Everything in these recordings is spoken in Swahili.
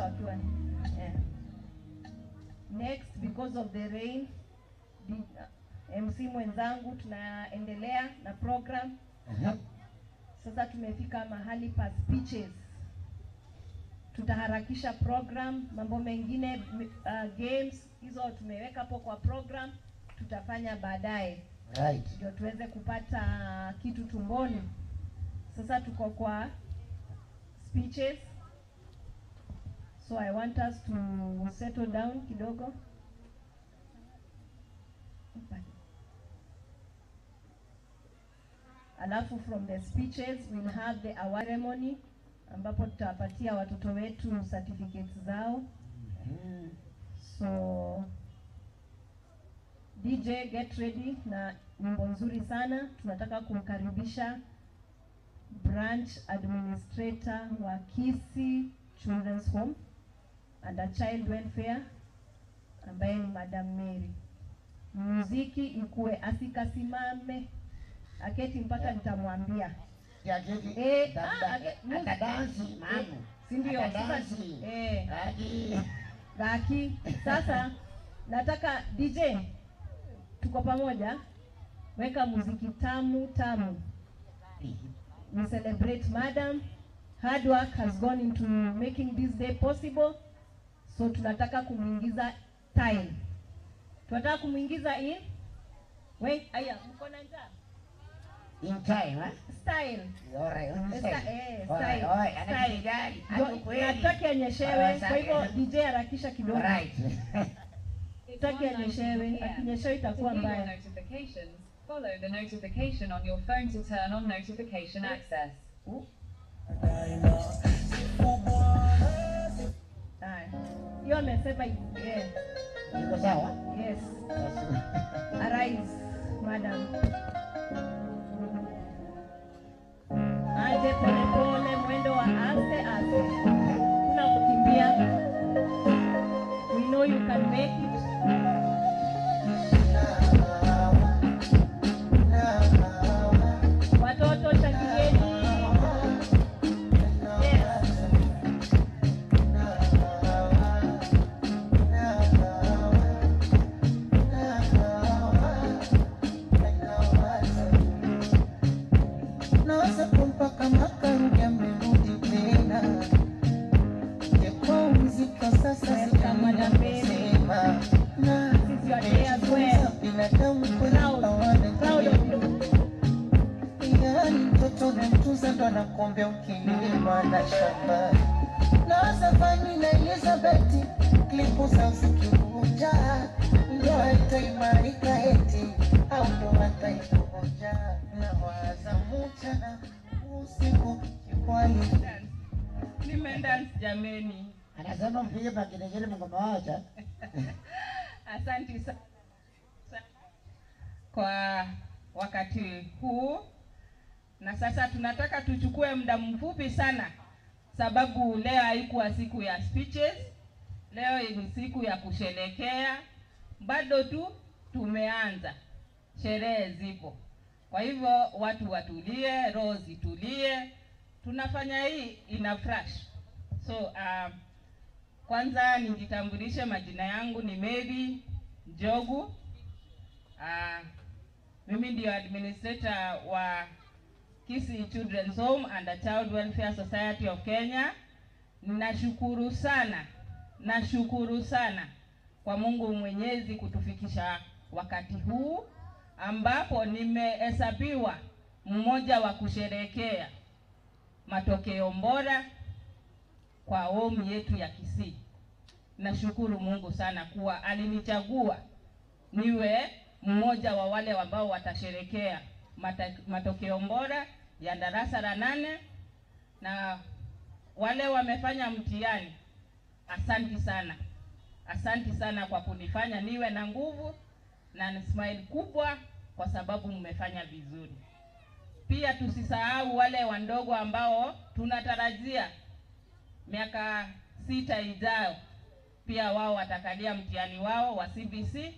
wakiwa, yeah. Next, because of the rain, MC mwenzangu, tunaendelea na program. Sasa tumefika mahali pa speeches. Tutaharakisha program, mambo mengine, games hizo tumeweka hapo kwa program, tutafanya baadaye. Ndio tuweze kupata kitu tumboni. Sasa tuko kwa speeches. So I want us to settle down kidogo. Alafu from the speeches we'll have the award ceremony ambapo tutawapatia watoto wetu certificates zao. So DJ, get ready na nyimbo nzuri sana. Tunataka kumkaribisha branch administrator wa Kisii Children's Home and a Child Welfare ambaye ni Madam Mary. Muziki ikue, asikasimame, aketi mpaka nitamwambia. Atadansi mama. Si ndio? Atadansi. Gaki. Sasa nataka DJ, tuko pamoja, weka muziki tamu tamu. We celebrate madam. Hard work has gone into making this day possible. So tunataka kumuingiza time. Tunataka kumuingiza in. Wait, aya, mko na njaa? In time, eh? Style. All right, Style. All right, all right. Anakijali. Nataka anyeshewe. Kwa hivyo DJ harakisha kidogo. Right. Nataka anyeshewe. Akinyeshewe itakuwa mbaya. Follow the notification on your phone to turn on notification access. Hiyo amesema, yeah. Iko sawa? Yes. Arise, madam. Aje pole pole, mwendo wa aste aste. Kuna kukimbia. We know you can make it. Watoto shangilieni. Yes. Naweza kumpaka makarudi amerudi tena. Kwa muziki sasa sema na This is your day as well. binadamu Proud. Proud of you. Yani mtoto namtunza ndo anakuombea ukilima na shamba. Na Zafani na Elizabeth klipu za zikivuja ndoa itaimarika eti au ndoa itaivunja. Na waza mchana usiku kikwali. Nimedance jameni. Anasema mpige makelele mngoma wacha. Asante sana kwa wakati huu. Na sasa tunataka tuchukue muda mfupi sana, sababu leo haikuwa siku ya speeches. Leo ni siku ya kusherehekea. Bado tu tumeanza, sherehe zipo. Kwa hivyo watu watulie, roho zitulie. Tunafanya hii ina fresh. So kwanza nijitambulishe, majina yangu ni Mary Njogu. Mimi ndio administrator wa Kisii Children's Home and the Child Welfare Society of Kenya. Nashukuru sana, nashukuru sana kwa Mungu Mwenyezi kutufikisha wakati huu ambapo nimehesabiwa mmoja wa kusherehekea matokeo bora kwa home yetu ya Kisii. Nashukuru Mungu sana kuwa alinichagua niwe mmoja wa wale ambao watasherehekea matokeo bora ya darasa la 8, na wale wamefanya mtihani, asanti sana. Asanti sana kwa kunifanya niwe na nguvu na smile kubwa kwa sababu mmefanya vizuri. Pia tusisahau wale wandogo ambao tunatarajia miaka 6 ijayo pia wao watakalia mtihani wao wa CBC,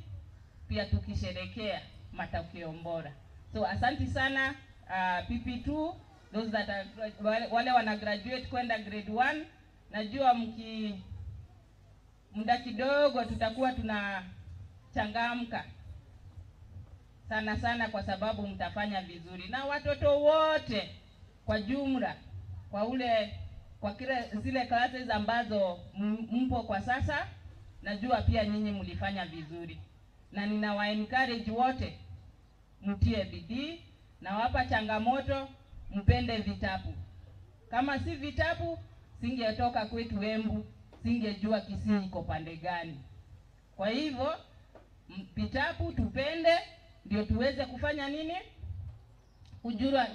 pia tukisherehekea matokeo bora. So asanti sana PP2, those that are, wale wana graduate kwenda grade 1. Najua Muda kidogo tutakuwa tunachangamka sana sana, kwa sababu mtafanya vizuri, na watoto wote kwa jumla, kwa ule kwa kile zile classes ambazo mpo kwa sasa, najua pia nyinyi mlifanya vizuri, na ninawa encourage wote mtie bidii, nawapa changamoto, mpende vitabu. Kama si vitabu, singetoka kwetu Embu, singejua Kisii iko pande gani. Kwa hivyo vitabu tupende, ndio tuweze kufanya nini?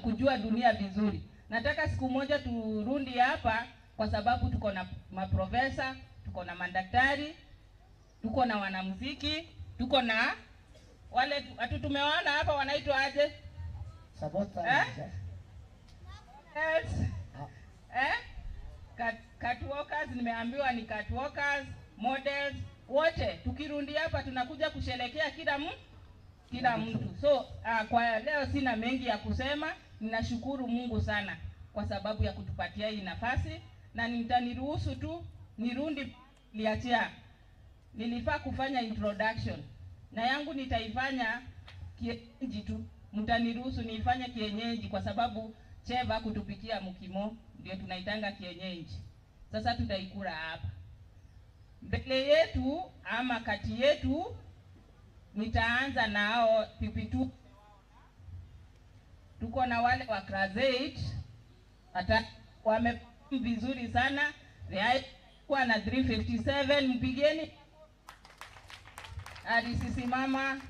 Kujua dunia vizuri. Nataka siku moja turundi hapa, kwa sababu tuko na maprofesa, tuko na madaktari, tuko na wanamuziki, tuko na wale watu tumewaona hapa wanaitwa aje? Sabota. Eh? Eh? Catwalkers, nimeambiwa ni catwalkers, models, wote tukirundi hapa tunakuja kusherehekea kila mtu. So kwa leo sina mengi ya kusema. Ninashukuru Mungu sana kwa sababu ya kutupatia hii nafasi, na nitaniruhusu tu nirundi liachia. Nilifaa kufanya introduction na yangu nitaifanya kienyeji tu, mtaniruhusu niifanye kienyeji kwa sababu cheva kutupikia mukimo ndio tunaitanga kienyeji. Sasa tutaikula hapa mbele yetu ama kati yetu. Nitaanza nao PP2. Tuko na wale wa class 8 hata wame vizuri sana, kwa na 357 mpigeni. Alisisimama,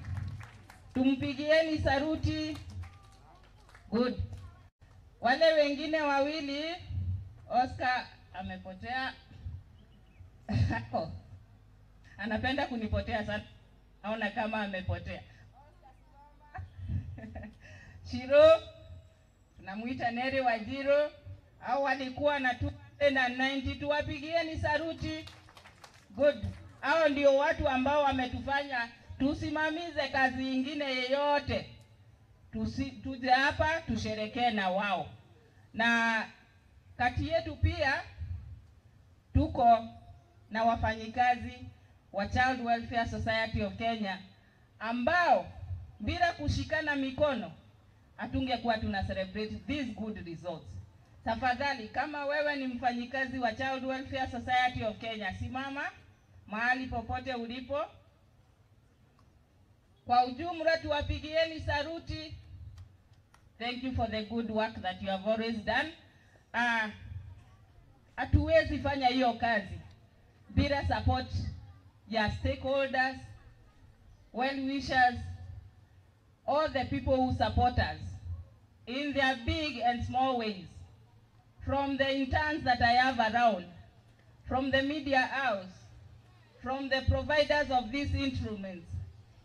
tumpigieni saruti. Good. Wale wengine wawili, Oscar amepotea. Anapenda kunipotea sana, naona kama amepotea. Shiro, tunamuita Neri Wajiro, au walikuwa na 290, tuwapigieni saruti. Good. Hao ndio watu ambao wametufanya tusimamize kazi ingine yeyote, tuje hapa tusherekee na wao. Na kati yetu pia tuko na wafanyikazi wa Child Welfare Society of Kenya ambao bila kushikana mikono hatungekuwa tuna celebrate these good results. Tafadhali, kama wewe ni mfanyikazi wa Child Welfare Society of Kenya, simama mahali popote ulipo. Kwa ujumla tuwapigieni saruti. Thank you for the good work that you have always done. Hatuwezi fanya hiyo kazi bila support ya stakeholders, well-wishers, all the people who support us in their big and small ways. From the interns that I have around, from the media house, from the providers of these instruments,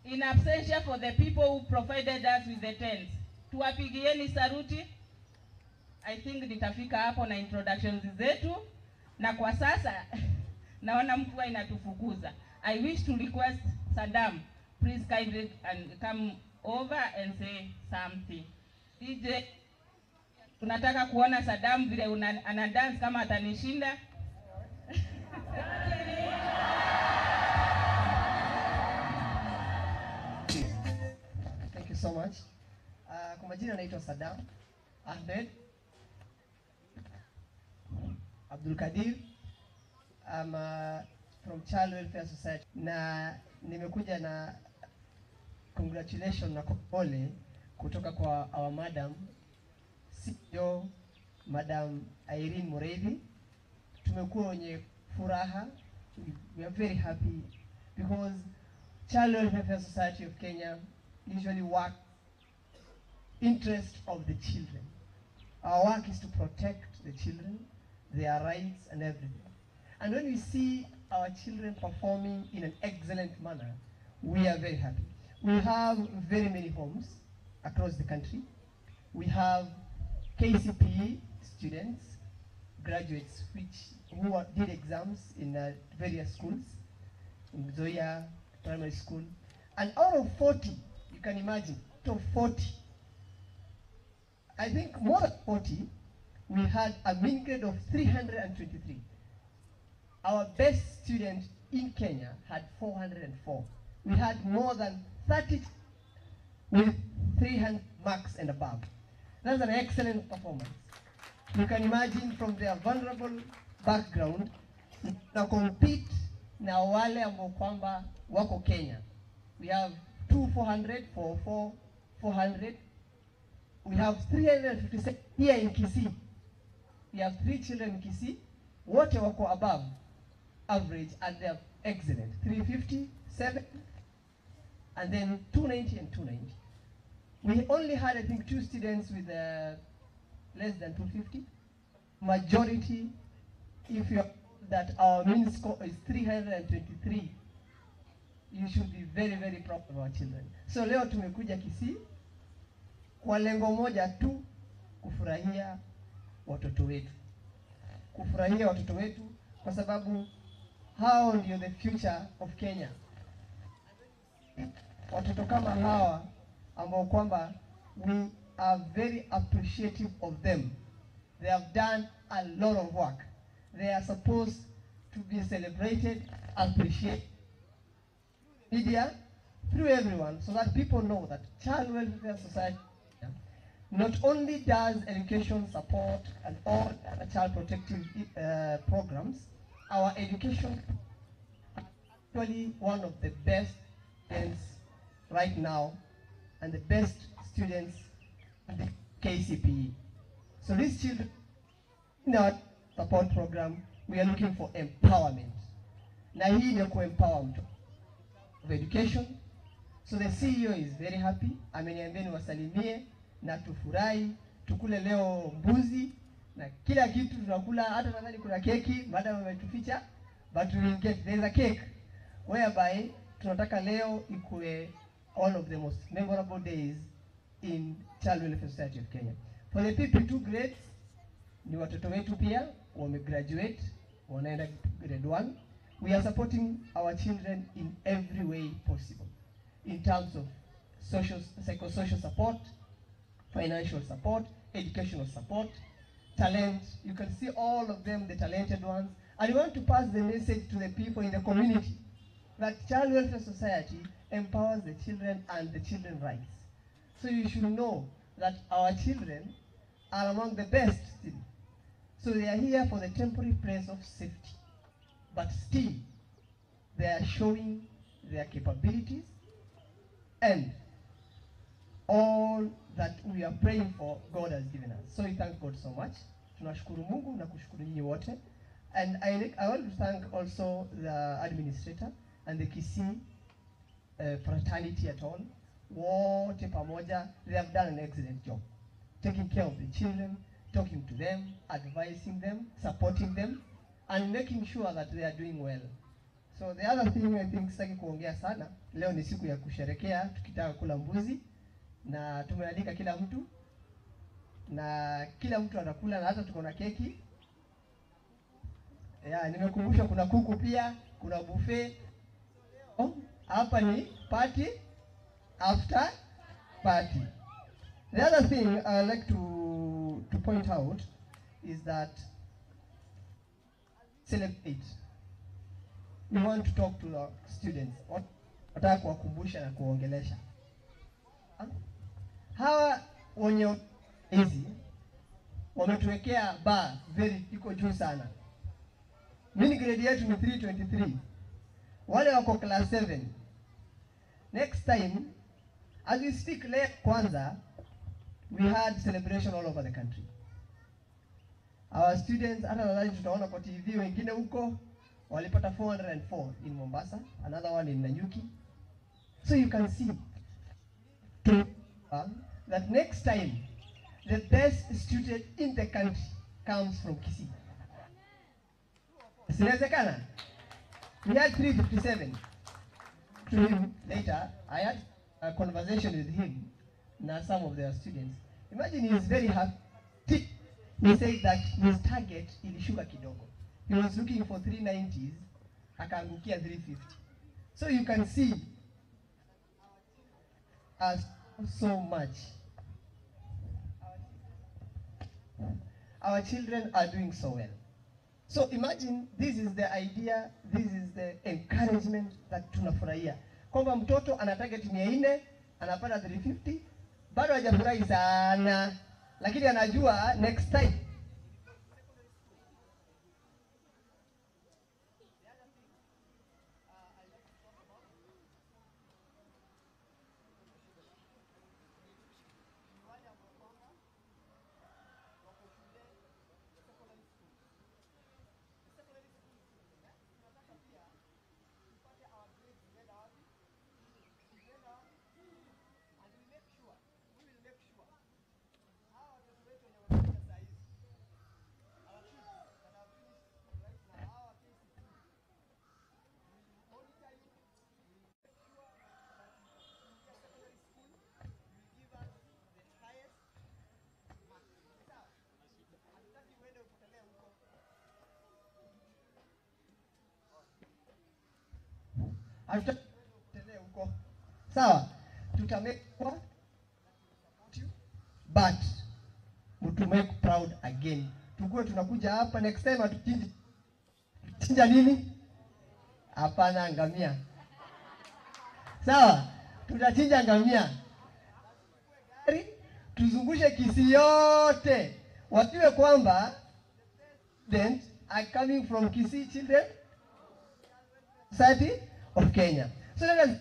in absentia for the people who provided us with the tents. Tuwapigieni saruti. I think nitafika hapo na introductions zetu, na kwa sasa naona mvua inatufukuza. I wish to request Saddam, please kindly and come over and say something. DJ, tunataka kuona Saddam vile ana dance kama atanishinda. Thank you so much. Kwa majina naitwa Saddam Ahmed Abdul Kadir. I'm from Child Welfare Society, na nimekuja na congratulations na pole kutoka kwa our madam CEO, Madam Irene Mureithi. Tumekuwa wenye furaha, we are very happy because Child Welfare Society of Kenya usually work interest of the children. Our work is to protect the children, their rights and everything. And when we see our children performing in an excellent manner, we are very happy. We have very many homes across the country. We have KCPE students, graduates, who did exams in various schools, in Zoya Primary School. And out of 40, you can imagine, out of 40, I think more than 40, we had a mean grade of 323. Our best student in Kenya had 404. We had more than 30 with 300 marks and above. That's an excellent performance. You can imagine from their vulnerable background na compete na wale ambao kwamba wako Kenya. We have 2 400, 4 4, 400. We have 357 here in Kisii. We have three children in Kisii. Wote wako above average and they are excellent. 357 and then 290 and 290. We only had, I think, two students with less than 250. Majority, if you that our mean score is 323, you should be very, very proud of our children. So leo tumekuja Kisii kwa lengo moja tu, kufurahia watoto wetu, kufurahia watoto wetu kwa sababu hao ndio the future of Kenya. Watoto kama hawa ambao kwamba we are very appreciative of them. They have done a lot of work. They are supposed to be celebrated, appreciated, media, through everyone, so that people know that Child Welfare Society not only does education support and all child protective programs, our education actually one of the best students right now and the best students in the KCPE. So these children in our support program, we are looking for empowerment. Na hii ni kuempower mtu of education. So the CEO is very happy. Ameniambia niwasalimie na tufurahi, tukule leo mbuzi na kila kitu tunakula, hata nadhani kuna keki, madam ametuficha, but we will get, there is a cake whereby tunataka leo ikuwe one of the most memorable days in Child Welfare Society of Kenya. For the PP2 grades, ni watoto wetu pia wamegraduate, wanaenda grade 1. We are supporting our children in every way possible in terms of social, psychosocial support, financial support, educational support, talent. You can see all of them, the talented ones. And we want to pass the message to the people in the community that Child Welfare Society empowers the children and the children's rights. So you should know that our children are among the best still. So they are here for the temporary place of safety. But still, they are showing their capabilities and all that we are praying for, God has given us. So we thank God so much. Tunashukuru Mungu na kushukuru nyinyi wote. And I want to thank also the administrator and the Kisii fraternity at all. Wote pamoja, they have done an excellent job. Taking care of the children, talking to them, advising them, supporting them, and making sure that they are doing well. So the other thing I think sitaki kuongea sana, leo ni siku ya kusherekea, tukitaka kula mbuzi na tumealika kila mtu na kila mtu atakula na hata tuko na keki. Ya, nimekumbushwa kuna kuku pia, kuna buffet. Oh, hapa ni party after party. The other thing I like to point out is that celebrate. We want to talk to the students. Nataka kuwakumbusha na kuongelesha. Hawa wenye hizi wametuwekea bar very iko juu sana. Mini grade yetu ni 323. Wale wako class 7. Next time, as we speak leo kwanza, we had celebration all over the country. Our students, hata nadhani tutaona kwa TV wengine huko, walipata 404 in Mombasa, another one in Nanyuki. So you can see that next time, the best student in the country comes from Kisii. Sinawezekana? We had 357. To him later, I had a conversation with him and some of their students. Imagine he is very happy. He said that his target ilishuka kidogo. He was looking for 390s, akaangukia 350. So you can see us so much. Our children are doing so well. So imagine this is the idea, this is the encouragement that tunafurahia kwamba mtoto ana target 400 anapata 350, bado hajafurahi sana, lakini anajua next time. Hatutelee huko. Sawa, tutamake but to make proud again. Tukue tunakuja hapa next time hatuchinji. Chinja nini? Hapana, ngamia. Sawa, tutachinja ngamia. Tuzungushe Kisii yote. Wajue kwamba students are coming from Kisii Children Society of Kenya. So let us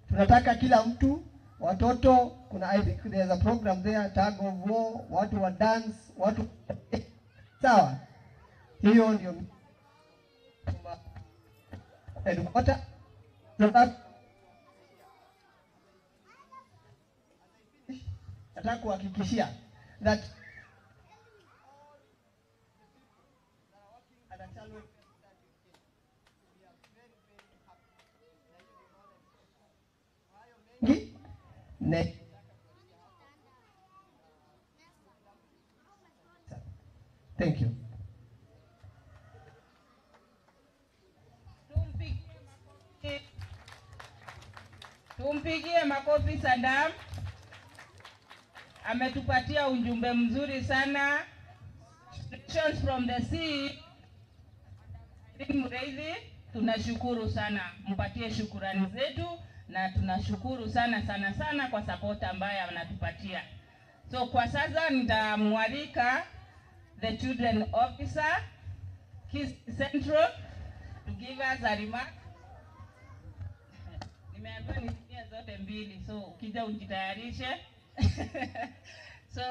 tunataka kila mtu, watoto, kuna I think there's a program there, tag of war, watu wa dance, watu sawa. Hiyo ndio headquarter. Nataka kuhakikishia that ne. Thank you. Tumpigie makofi Sadam. Ametupatia ujumbe mzuri sana. Congratulations from the sea. Mreithi, tunashukuru sana. Mpatie shukurani zetu na tunashukuru sana sana sana kwa support ambayo anatupatia. So kwa sasa nitamwalika the children officer Kisii Central to give us a remark. Nimeambiwa nitumie zote mbili, so ukija ujitayarishe. So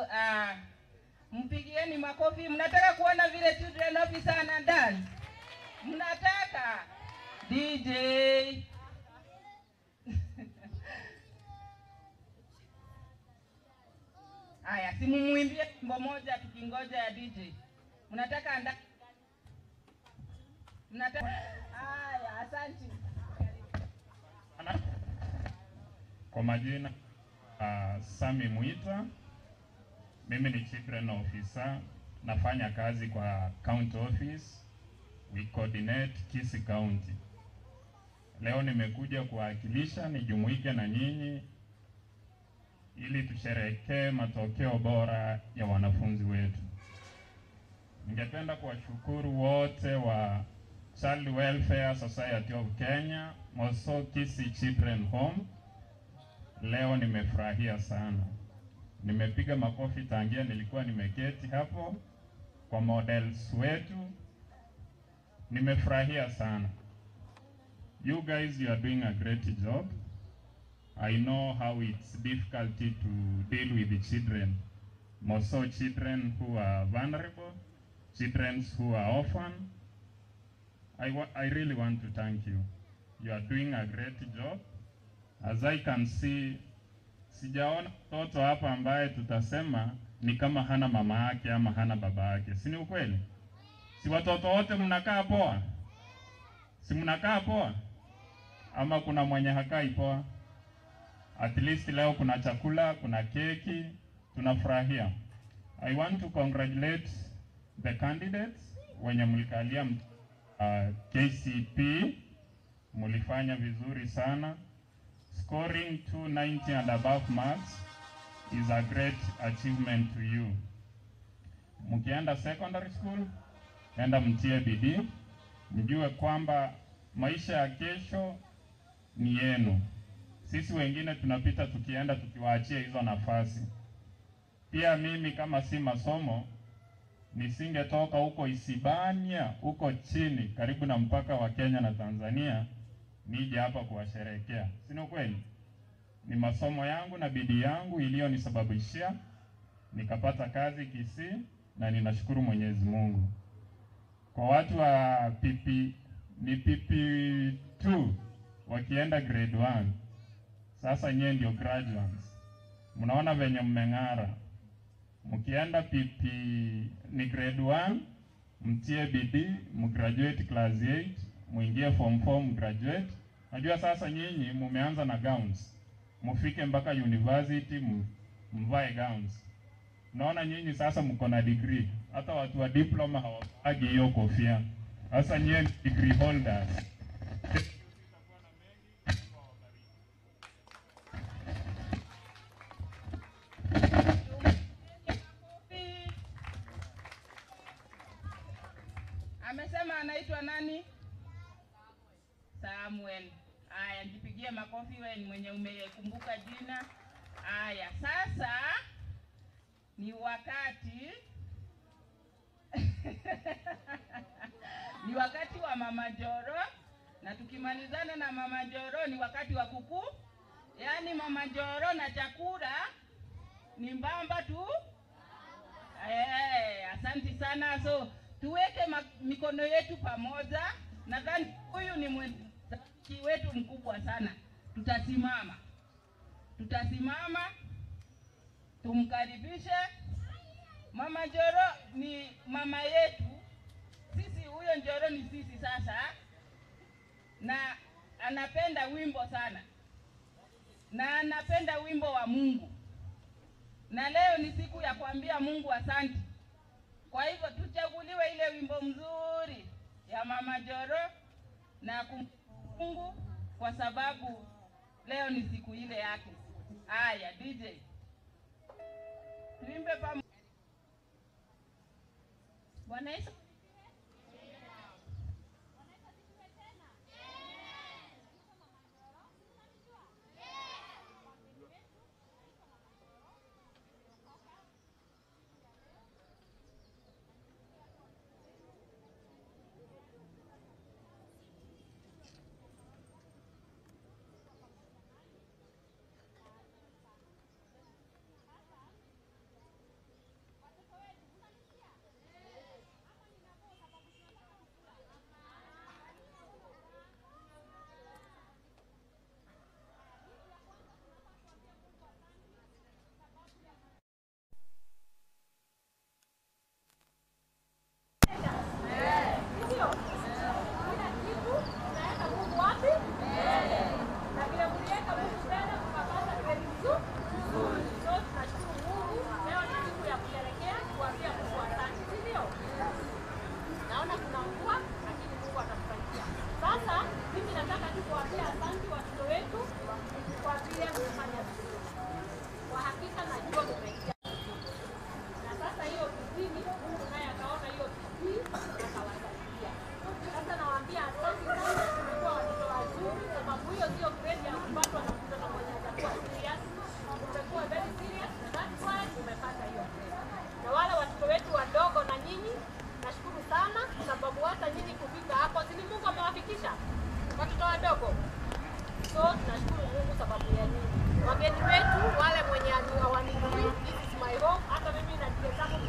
mpigieni makofi. Mnataka kuona vile children officer ana dance? Mnataka? DJ. Haya, simumuimbie wimbo moja tukingoja ya DJ. Mnataka anda? Mnataka? Haya, asante. Kwa majina Sami Mwita, mimi ni children officer, nafanya kazi kwa county office, we coordinate Kisii County. Leo nimekuja kuwakilisha, nijumuike na nyinyi ili tusherehekee matokeo bora ya wanafunzi wetu. Ningependa kuwashukuru wote wa Child Welfare Society of Kenya, Moso Kisii Children Home. Leo nimefurahia sana. Nimepiga makofi tangia nilikuwa nimeketi hapo kwa models wetu. Nimefurahia sana. You guys, you are doing a great job. I know how it's difficult to deal with the children, more so children who are vulnerable, children who are orphan. I really want to thank you. You are doing a great job. As I can see, sijaona mtoto hapa ambaye tutasema ni kama hana mama yake ama hana baba yake. Si ni ukweli? Si watoto wote mnakaa poa? Si mnakaa poa? Ama kuna mwenye hakai poa? At least leo kuna chakula, kuna keki, tunafurahia. I want to congratulate the candidates wenye mlikalia KCP, mlifanya vizuri sana. Scoring 290 and above marks is a great achievement to you. Mkienda secondary school, enda mtie bidii, mjue kwamba maisha ya kesho ni yenu. Sisi wengine tunapita tukienda tukiwaachia hizo nafasi. Pia mimi kama si masomo nisingetoka huko Isibania huko chini karibu na mpaka wa Kenya na Tanzania nije hapa kuwasherehekea. Si ni kweli? Ni masomo yangu na bidii yangu iliyonisababishia nikapata kazi Kisii, na ninashukuru Mwenyezi Mungu. Kwa watu wa PP ni PP2 wakienda grade 1, sasa nyie ndio graduates. Mnaona venye mmeng'ara. Mkienda PP ni grade 1, mtie bidii, mgraduate class 8, muingie form 4 mgraduate. Najua sasa nyinyi mumeanza na gowns. Mufike mpaka university mvae gowns. Naona nyinyi sasa mko na degree. Hata watu wa diploma hawavagi hiyo kofia. Sasa nyinyi ni degree holders. Amesema anaitwa nani? Samuel. Aya, jipigie makofi wewe mwenye umekumbuka jina. Aya, sasa ni wakati ni wakati wa Mama Njoro, na tukimalizana na Mama Njoro ni wakati wa kuku. Yaani Mama Njoro na chakula ni mbamba tu. Asante sana. So tuweke mikono yetu pamoja. Nadhani huyu ni mwenzaki wetu mkubwa sana. Tutasimama. Tutasimama tumkaribishe. Mama Njoro ni mama yetu. Sisi huyo Njoro ni sisi sasa. Na anapenda wimbo sana. Na anapenda wimbo wa Mungu. Na leo ni siku ya kuambia Mungu asante. Kwa hivyo tuchaguliwe ile wimbo mzuri ya Mama Njoro na Mungu, kwa sababu leo ni siku ile yake. Aya, DJ. Tuimbe pamoja. Bwana Yesu. Wageni wetu wale mwenye hawanijui, this is my home. Hata mimi najihesabu